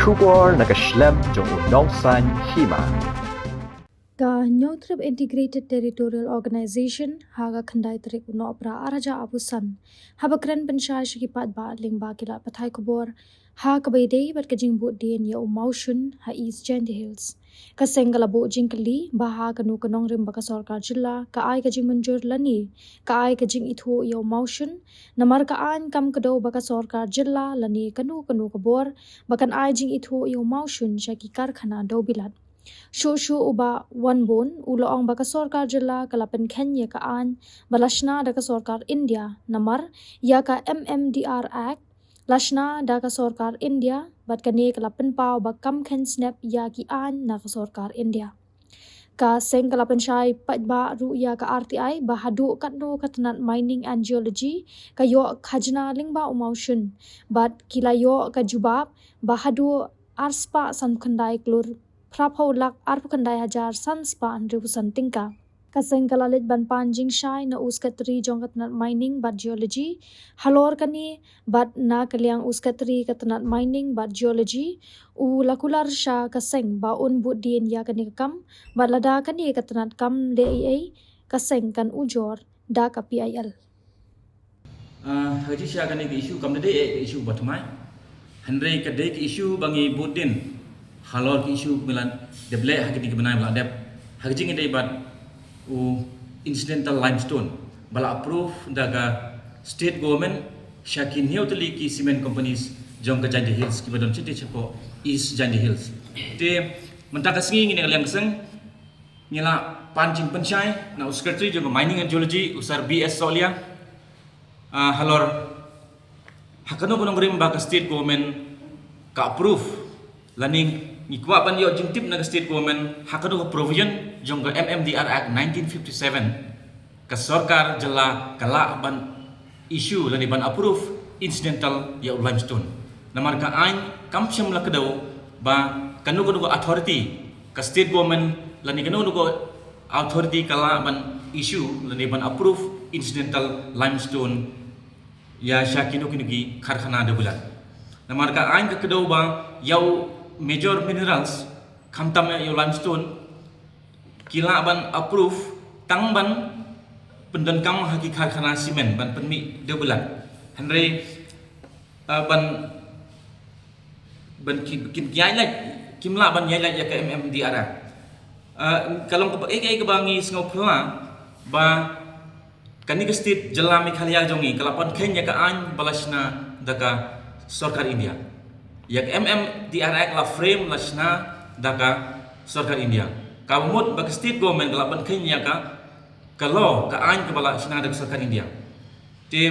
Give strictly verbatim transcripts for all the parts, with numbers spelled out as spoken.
Khubor na ka shlem jong u Nongsaiñ Hima. Ka Hynñiewtrep Integrated Territorial Organization ha ka khyndai tarik u Nohprah arhajar arphew san haba kren pynshai sha ki paidbah lyngba ki lad pathai khubor ha kaba ïadei bad ka jingbud dien ïa u mawshun ha East Jaintia Hills. Ka seng ka la buh jingkylli ba ha kano ka nongrim ba ka sorkar jylla ka ai ka jingmynjur lane ka ai ka jingithuh ïa u mawshun, namar ka aiñ kam kdew ba ka sorkar jylla lane kano kano ka bor ba kan ai jingithuh ïa u mawshun sha ki karkhana dewbilat. Shuh shuh u Bah Wanbun u la ong ba ka sorkar jylla ka la pynkheiñ ïa ka aiñ ba la shna da ka sorkar India, namar ïa ka M M D R Act la shna da ka sorkar India, bad kane ka la pynpaw ba kam kheiñ snep ïa ki aiñ na ka sorkar India. Ka seng ka la pynshai paidbah ruh ïa ka R T I ba haduh katno ka tnat Mining and Geology ka ïoh khajna lyngba u mawshun, bad ki la ïoh ka jubab ba haduh arspah san khyndai klur phraphew lak arphew khyndai hajar san spah hynriewphew san tyngka. Ka seng ka la leit ban pan jingshai na u Secretary jong ka tnat Mining bad Geology halor kane, bad na ka liang u Secretary ka tnat Mining bad Geology u la kular sha ka seng ba un bud dien ïa kane ka kam, bad lada kane ka tnat kam leh ei ei, ka seng kan ujor da ka P I L. Ah, ha ka jingshisha kane ka issue kam da dei ka issue ba thymmai. Hynrei ka dei ka issue ba ngi bud dien halor ka issue ba ngi la dep leh ha kine ki bnai ba la dep, ha ka jingïadei bad u Incidental Limestone ba la approve da ka state government sha ki hynñiew tylli ki cement companies jong ka Jaintia Hills kiba don shitei shapoh East Jaintia Hills. Te mynta ka sngi ngi na ka liang ka seng ngi la pan jingpynshai na u Secretary jong ka Mining and Geology, u Sir B S Sohliya, ah, halor ha kano kano ka nongrim ba ka state government ka approve, lane ngi kwah ban ïoh jingtip na ka state government ha kano ka provision jong ka M M D R Act nineteen fifty-seven ka sorkar jylla ka lah ban issue lane ban approve incidental ïa u limestone. Namar ka aiñ kam shym la kdew ba kano kano ka authority, ka state government lane kano kano ka authority ka lah ban issue lane ban approve incidental limestone ïa sha kino kino ki karkhana dewbilat. Namar ka aiñ ka kdew ba ïa u major minerals khamtam ïa u limestone ki lah ban approve tang ban pyndonkam ha ki karkhana cement ban pynmih dewbilat. Hynrei, ah, ban, ban ki, kin ki ïaid lait, kim lah ban ïaid lait ïa ka M M D R A. Ah, ka long kaba ei ei kaba ngi sngewphylla ba kane ka state jylla Meghalaya jong ngi ka la pynkheiñ ïa ka aiñ ba la shna da ka sorkar India. Ïa ka M M D R A ka la frame la shna da ka sorkar India. Kaba mut ba ka state government ka la pynkheiñ ïa ka, ka law, ka aiñ kaba la shna da ka sorkar India. Te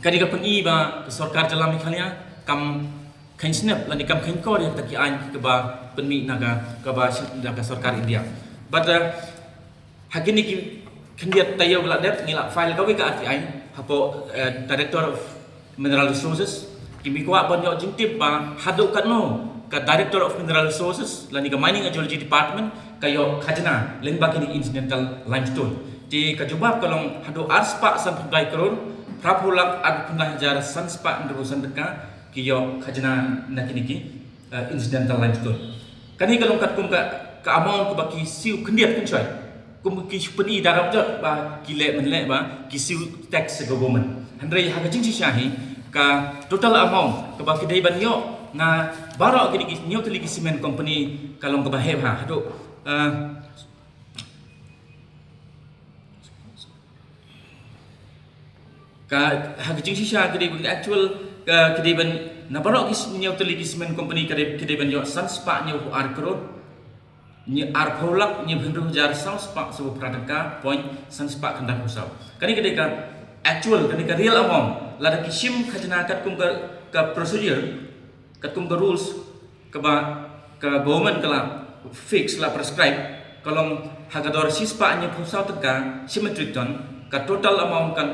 kane ka pyni ba ka sorkar jylla Meghalaya kam kheiñ snep lane kam kheiñ kor ïa kita ki aiñ kiba pynmih na ka, kaba shna da ka sorkar India. But, uh, ha kine ki khyndiat taïew ba la dep ngi la file kawei ka R T I hapoh, eh, Director of Mineral Resources. Ki mih kwah ban ïoh jingtip ba haduh katno ka Director of Mineral Resources lane ka Mining and Geology Department ka ïoh khajna lyngba kine ki incidental limestone. Te ka jubab ka long haduh arspah sanphew khyndai klur phraphew lak arphew khyndai hajar san spah hynriewphew san tyngka ki ïoh khajna na kine ki, eh, incidental limestone. Kane ka long katkum ka, ka amount kaba ki siew khyndiat khynshoi. Kum ki shu pyni da rap jot ba ki leh mynleh ba ki siew tax sha government. Hynrei ha ka jingshisha hi ka total amount kaba ki dei ban ïoh na baroh kine ki hynñiew tylli ki cement company ka long kaba heh bha haduh, eh, ka, ha ka jingshisha ka dei ban actual, ka, ka dei ban na baroh ki hynñiew tylli ki cement company ka dei, ka dei ban ïoh san spah hynñiewphew ar klur, hynñiew, arphew lak hynñiewphew hynriew hajar saw spah saw phra tyngka point san spah khyndai phew saw. Kane ka dei ka actual, kane ka real amount. Lada ki shim khajna katkum ka, ka procedure, katkum ka rules kaba ka government ka la fix, la prescribe, ka long ha ka dor shispah hynñiewphew saw tyngka shi metric ton, ka total amount kan,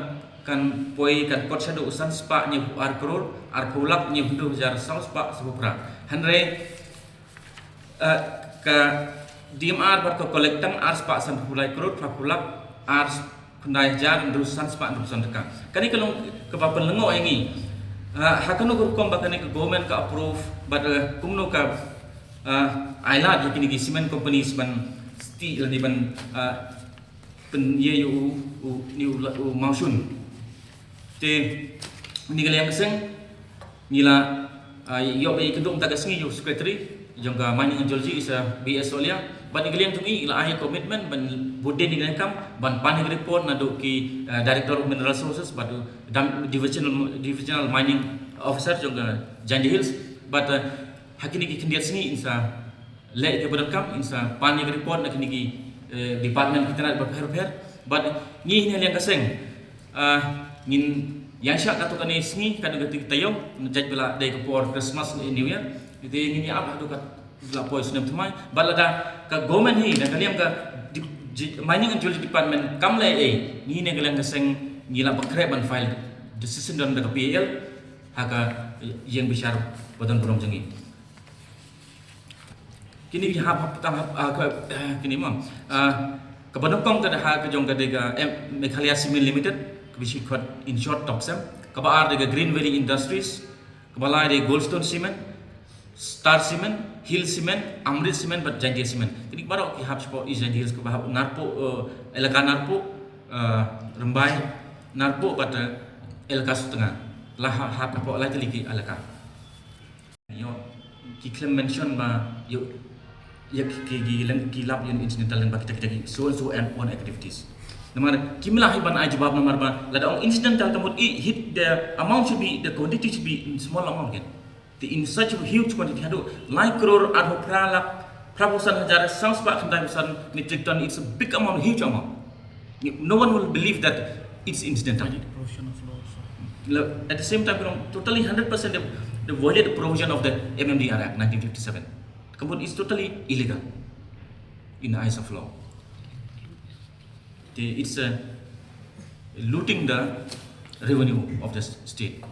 kan poi, kan kot shaduh san spah hynñiewphew ar klur arphew lak hynñiewphew hynriew hajar saw spah saw phra. Hynrei, eh, ka D M R bad ka collect tang arspah sanphew lai klur phraphew lak ar khyndai hajar hynriew san spah hynriew san tyngka. Kane ka long kaba pynlyngngoh ïa ngi, Ah, ha kano ka rukom ba kane ka government ka approve, bad, eh, kumno ka, ah, ai lad ïa kine ki cement companies ban stih lane ban, ah, pynïaid ïa u, u, ni u, u mawshun. Te, ngi ka liang ka seng, ngi la, ah, ïoh ba ïa ka dum ta ka sngi ïa u secretary jong ka Mining and Geology is a B S Solia. Bad ngi ka liang jong ngi la ai commitment ban bud dei ngi ka kam ban pan ïa ka report naduh ki, ah, Director of Mineral Resources bad u dam-, Divisional, Divisional Mining Officer jong ka Jaintia Hills. Bad, ah, ha kine ki khyndiat sngi in sa leh ïa ka ba donkam, in sa pan ïa ka report na kine ki, eh, department ki tnat bapher bapher. Bad ngi ha liang ka seng, ah, ngin ïaishah katto katne sngi, katno katne taïew, na jait ba la dei ka por Christmas ne New Year. Te ngin ïa ap haduh katba la poi u snem thymmai. Bad lada ka government hi, na ka liang ka di-, di-, Mining and Geology Department kam leh ei, ngi ha liang ka seng ngi lah ban khreh ban file decision don da ka P A L ha ka ïing bishar ba don burom jong ngi. Kine ki hap, hap, tang hap, ah, ka, eh, kine mo. Ah, kaba nyngkong ka dei ha ka jong ka dei ka, em, Meghalaya Cement Limited, kaba shi khot in short Topcem. Kaba ar dei ka Green Valley Industries, kaba lai dei Goldstone Cement, Star Cement, Hill Cement, Amrit Cement bad Jaintia Cement. Kine baroh ki hap shapoh East Jaintia Hills, kaba hap Narpuh, eh, elaka Narpuh, eh, Rymbai, Narpuh bad, eh, elaka Sutnga. La ha-, hap shapoh lai tylli ki elaka. Ïoh, ki khlem mention ba ïoh, ïa ki, ki, ki leng ki lap ïa u incidental lane ba kita, kita ki so and so and on activities. Namar kim lah hi ban ai jubab namar ba lada ong incidental ka mut i hit the amount should be, the quantity should be in small amount kan. Te in such a huge quantity haduh lai klur arphew phra lak phraphew san hajar saw spah khyndai phew san metric ton, it's a big amount, huge amount. No one will believe that it's incidental. Provision of law also. Lo-, at the same time, you know, totally hundred percent they, they violate the provision of the M M D R Act nineteen fifty-seven. Ka mut is totally illegal in the eyes of law. Te, it's, uh, looting the revenue of the s-, state.